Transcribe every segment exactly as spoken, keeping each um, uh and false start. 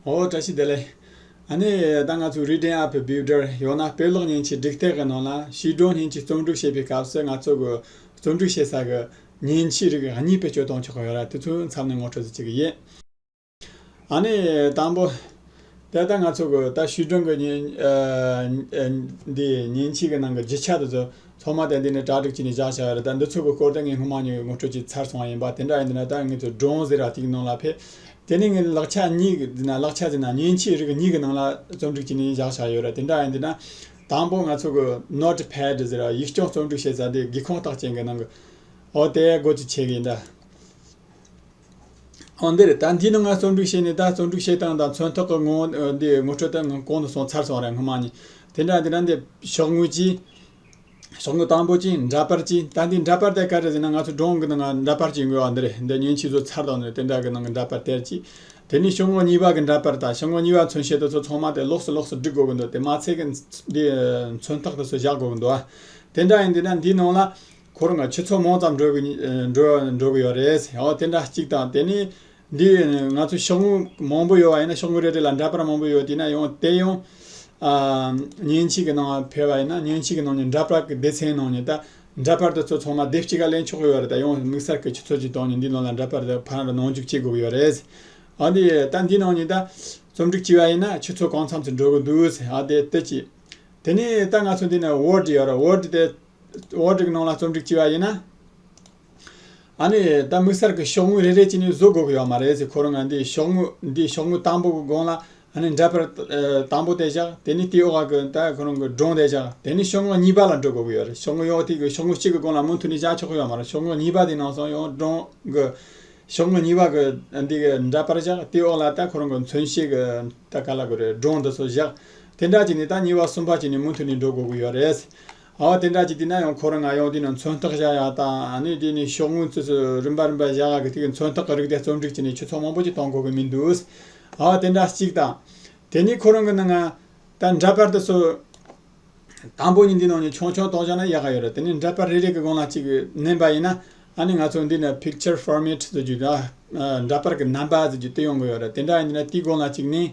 ཨོ། བཀྲ་ཤིས་བདེ་ལེགས། ཨ་ནི་ད་ང་ཚོ་Reading App Builder ཡང་ན་དཔེ་ཀློག་མཉེན་ཆས་སྒྲིག་སྟེགས་ཀྱི་ནང་ལ་བྱིས་སྒྲུང་མཉེན་ཆས་རྩོམ་སྒྲིག་བྱེད་པའི་སྐབས་སུ་ང་ཚོ་གི་རྩོམ་སྒྲིག་བྱེད་ས་གི་མཉེན་ཆས་རིགས་གཉིས་བེད་སྤྱོད་གཏོང་ཆོག་གི་ཡོད་ར། དེ་ཚོའི་མཚམས་ནས་ངོ་སྤྲོད་ཅིག་ཡིན། ཨ་ནི་དང་པོ། ད་ལྟ་ང་ཚོ་གི་ད་བྱིས་སྒྲུང་གི་མཉེན་ཨ་ཨ་འདི་མཉེན་ཆས་ཀྱི་ནང་གི་རྒྱུ་ཆ་དེ་ཚོ་ཚང་མ་ད་འདི་ནས་གྲ་སྒྲིག་བྱས་ནས་བཞག་བཞག་ཡོད་རེད། ད་འདི་ཚོ་གི་སྐོར་ད་ངས་སྔོན་མ་ནས་ངོ་སྤྲོད་ཅིག་ཚར་སོང་བ་ཡིན་པ། དེ་འདྲ་ཡིན་དུས་ན་ད་ངས་ཚོ་སྒྲུང་ཟེར་ར་དེའི་ནང་ལ་ཕེབས། དེ་ནས་ངས་ལག་ཆ་གཉིས་ཟེར་ན་ལག་ཆ་ཟེར་ན་མཉེན་ཆས་རིགས་གཉིས་ཀྱི་ནང་ལ་རྩོམ་སྒྲིག་བྱས་ནས་བཞག་བཞག་ཡོད་རེད། དེ་འདྲ་ཡིན་དུས་ན་དང་པོ་ང་ཚོ་གི་Notepad ཟེར་ར་ཡིག་རྐྱང་རྩོམ་སྒྲིག་བྱེད་ས་དེ་སྒེའུ་ཁུང་རྟགས་ཅན་གྱི་ནང་གི་ཨོ་དེ་སྒོ་ཅིག་ཕྱེ་གི་ཡིན་ད། ཨོ་འདི་རེད། ད་འདིའི་ནང་ང་རྩོམ་སྒྲིག་བྱས་ནས་ད་རྩོམ་སྒྲིག་བྱེད་སྟངས་དང་མཚོན་རྟགས་ཀྱི་ངོ་འདི་ངོ་སྤྲོད་ད་ངས་གོང་དུ་སོང་ཚར་སོང་རེད་སྔོན་མ་ནས། དེ་འདྲ་འདི་འདྲ་འདི་ཤོག་ངོས་གཅིག་ཤོག་ངོས་དང་པོ་གཅིག་འདྲ་པར་གཅིག་ད་འདི་འདྲ་པར་དེ་ག་རེ་ཟེར་ན་ང་ཚོ་སྒྲུང་གི་ནང་ང་འདྲ་པར་གཅིག་ཡོད་པ་འདི་རེད། འདི་མཉེན་ཆས་བཟོ་ཚར་དང་ནི་དེ་འདྲ་གི་ནང་གི་འདྲ་པར་དེར་གཅིག་དེ་ནས་ཤོག་ངོས་གཉིས་པ་གི་འདྲ་པར་དང་ཤོག་ངོས་གཉིས་པ་མཚོན་བྱེད་དེ་ཚོ་ཚང་མ་དེ་ལོགས་སུ་ལོགས་སུ་སྒྲིག་དགོས་ཀྱི་འདུག་དེ་མ་ཚད་ཀྱི་འདི་མཚོན་རྟགས་དེ་ཚོ་བཞག་དགོས་ཀྱི་འདུག་དེ་འདྲ་ཡིན་དུས་ན་འདིའི་ནང་ལ་ཁོ་རང་གི་ཆུ་ཚོད་མང་ཙམ་འགྲོ་གི་འགྲོ་འགྲོ་གི་ཡོད་རེད། འོ་དེ་འདྲ་གཅིག་དང་། དེ་ནས་འདི་ང་ཚོ་ཤོག་ངོས་མང་པོ་ཡོད་པ་ཡིན་ན་ཤོག་ངོས་རེ་རེ་ལ་འདྲ་པར་མང་པོ་ཡོད་དེ་ན་ཡང་དེ་ཡང་ཨ་མཉེན་ཆས་ཀྱི་ནང་ཕེབས་པ་ཡིན་ན་མཉེན་ཆས་ཀྱི་ནང་ནས་འདྲ་པར་གྱི་སྡེ་ཚན་ནང་ནས་ད་འདྲ་པར་དེ་ཚོ་ཚང་མ་སྡེབ་གཅིག་ག་ལེན་ཆོག་གི་ཡོད་རེད། ད་ཡང་དམིགས་བསལ་གྱི་ཆུ་ཚོད་ཅིག་བཏང་ནས་འདི་ནང་ལ་འདྲ་པར་དེ་ཕར་ནང་འཇུག་བྱེད་དགོས་ཀྱི་ཡོད་རེད། ཨ་འདི་ད་འདི་ནང་ནས་ད་རྩོམ་སྒྲིག་བྱས་པ་ཡིན་ན་ཆུ་ཚོད་གང་འཚམ་ཞིག་འགྲོ་གི་འདུག་ཨ་དེ་དེ་གཅིག་དེ་ནས་ད་ང་ཚོ་འདི་ནས་Word ཡོད་རེད། Word དེ་Word གི་ནང་ལ་རྩོམ་སྒྲིག་བྱས་པ་ཡིན་ན། ཨ་ནི་ད་དམིགས་བསལ་གྱི་ཤོག་ངོས་རེ་རེ་བྱས་ནས་བཟོ་དགོས་ཀྱི་ཡོད་མ་རེད་ཟེར། ཁོ་རང་ང་འདི་ཤོག་ངོས་འདི་ཤོག་ངོས་དང་པོ་གི་སྒང་ལ་ཨ་ནི་འདྲ་པར་ཨ་དང་པོ་དེ་བཞག་དེ་ནས་དེའི་འོག་གི་ད་ཁོ་རང་གི་སྒྲུང་དེ་བཞག་དེ་ནས་ཤོག་ངོས་གཉིས་པ་ལ་འགྲོ་དགོས་ཀྱི་ཡོད་རེད། ཤོག་ངོས་ཡོག་དེ་གི་ཤོག་ངོས་གཅིག་གི་སྒང་ལ་མུ་མཐུད་ནས་བཞག་ཆོག་གི་ཡོད་མ་རེད། ཤོག་ངོས་གཉིས་པ་དེ་ནང་སོང་ཡང་སྒྲུང་གི་ཤོག་ངོས་གཉིས་པ་གི་འདི་གི་འདྲ་པར་བཞག་དེའི་འོག་ལ་ད་ཁོ་རང་གི་མཚོན་བྱེད་གི་ད་ག་ལ་དགོས་རེད། སྒྲུང་འདི་ཚོ་བཞག་དེ་འདྲ་བྱས་ནས་ད་གཉིས་པ་གསུམ་པ་བྱས་ནས་མུ་མཐུད་ནས་འགྲོ་དགོས་ཀྱི་ཡོད་རེད། ཨོ་དེ་འདྲ་བྱས་དུས་ན་ཡང་ཁོ་རང་ང་ཡང་དེ་ནས་མཚོན་རྟགས་བཞག་ཡག་དང་ཨ་ནི་དེ་ནས་ཤོག་ངོས་ཚོ་ཚོ་རིམ་པ་རིམ་པ་བཞག་ཡག་གི་དེ་གི་མཚོན་རྟགས་གི་རིགས་དེ་རྩོམ་སྒྲིག་བྱས་ནས་ཆུ་ཚོད་མང་པོ་ཅིག་གཏོང་དགོས་ཀྱི་མི་འདུག་ཨོ་དེ་འདྲ་གཅིག་དང་། དེ་ནས་ཁོ་རང་གི་ནང་ང་ད་འདྲ་པར་དེ་ཚོ་དང་པོ་ཉིད་འདི་ནང་ནས་ཆུང་ཆུང་གཏོང་བཞག་ན་ཡག་ག་ཡོད་རེད། དེ་ནས་འདྲ་པར་རེ་རེ་གི་སྒང་ལ་ཅིག་མནན་པ་ཡིན་ན་ཨ་ནི་ང་ཚོ་འདི་ནས་Picture Format ཟེར་རྒྱུ་ད་འདྲ་པར་གི་རྣམ་པ་ཟེར་རྒྱུ་དེ་ཡོང་གི་ཡོད་རེད། དེ་འདྲ་ཡིན་དུས་ན་དེའི་སྒང་ལ་ཅིག་མནན།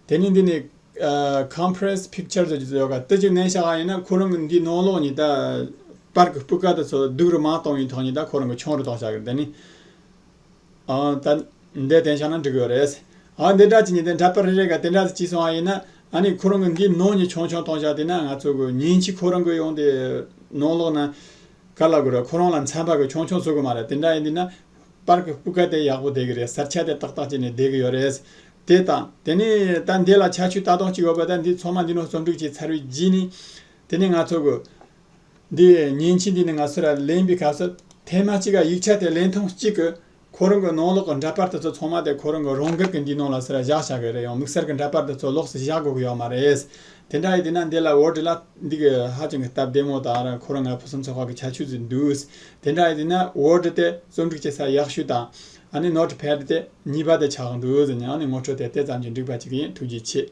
དེ་ནས་འདི་ནས་ཨ་Compress Picture ཟེར་རྒྱུ་ཡོད་ག་དེ་ཅིག་མནན་བཞག་པ་ཡིན་ན་ཁོ་རང་གི་འདིའི་ནང་ལོགས་ནས་ད་པར་གི་སྤུས་ཀ་དེ་ཚོ་སྡུག་རུ་མ་གཏོང་བའི་ཐོག་ནས་ད་ཁོ་རང་གི་ཆུང་རུ་གཏོང་བཞག་གི་རེད། དེ་ནས། ཨ་ད་འདི་བསྟན་བཞག་ན་འགྲིག་གི་རེད། ཨ་འདི་འདྲ་ཅིག་ཉིད་དེ་འདྲ་པར་རེ་རེ་ག་དེ་འདྲ་ཅིག་སོང་བ་ཡིན་ན་ཨ་ནི་ཁོ་རང་གི་འདིའི་ནང་ནས་ཆུང་ཆུང་གཏོང་བཞག་དེ་ན་ང་ཚོ་གི་མཉེན་ཆས་ཁོ་རང་གི་ཡོང་དེ་ནང་ལོགས་ན་ག་ལ་དགོས་རེད། ཁོ་རང་ལ་འཚམ་པ་གི་ཆུང་ཆུང་བཟོ་གི་མ་རེད། དེ་འདྲ་ཡིན་དུས་ན་པར་གི་སྤུས་ཀ་དེ་ཡག་པོ་བསྡད་གི་རེད། གསལ་ཆ་དེ་ཏག་ཏག་ཅིག་ནས་བསྡད་གི་ཡོད་རེད། དེ་དང་དེ་ནས་ད་འདི་ལ་ཁྱད་ཆོས་ལྟ་སྟངས་ཅིག་ཡོད་པ་ད་འདི་ཚང་མ་འདི་ནང་རྩོམ་སྒྲིག་བྱས་ཚར་བའི་རྗེས་ནས་དེ་ནས་ང་ཚོ་གི་འདི་མཉེན་ཆས་འདི་ནི་ང་ཚོ་ར་ལེན་པའི་སྐབས་སུ་ཐེངས་མ་གཅིག་ག་ཡིག་ཆ་དེ་ལེན་ཐེངས་གཅིག་གི་ཁོ་རང་གི་ནང་ལོགས་ཀྱི་འདྲ་པར་དེ་ཚོ་ཚང་མ་དེ་ཁོ་རང་གི་རང་འགུལ་གྱི་འདིའི་ནང་ལ་ཟེར་བཞག་བཞག་གི་རེད། ཡང་དམིགས་བསལ་གྱི་འདྲ་པར་དེ་ཚོ་ལོགས་སུ་བཞག་དགོས་ཀྱི་ཡོད་མ་རེད། དེ་འདྲ་ཡིན་དུས་ན་འདི་ལ་Word ལ་འདི་གི་ཧ་ཅང་གི་སྟབས་བདེ་མོ་དང་ར་ཁོ་རང་ང་ཕུན་སུམ་ཚོགས་པ་གི་ཁྱད་ཆོས་ཅིག་འདུག་དེ་འདྲ་ཡིན་དུས་ན་Word དེ་རྩོམ་སྒྲིག་བྱེད་ས་ཡག་ཤོས་དང་ཨ་ནི་Notepad དེ་གཉིས་པ་དེ་ཆགས་འདུག་ཟེར་ནས་ཨ་ནི་ངོ་སྤྲོད་དེ་དེ་ཙམ་གྱིས་འགྲིག་པ་ཅིག་ཡིན། ཐུགས་རྗེ་ཆེ།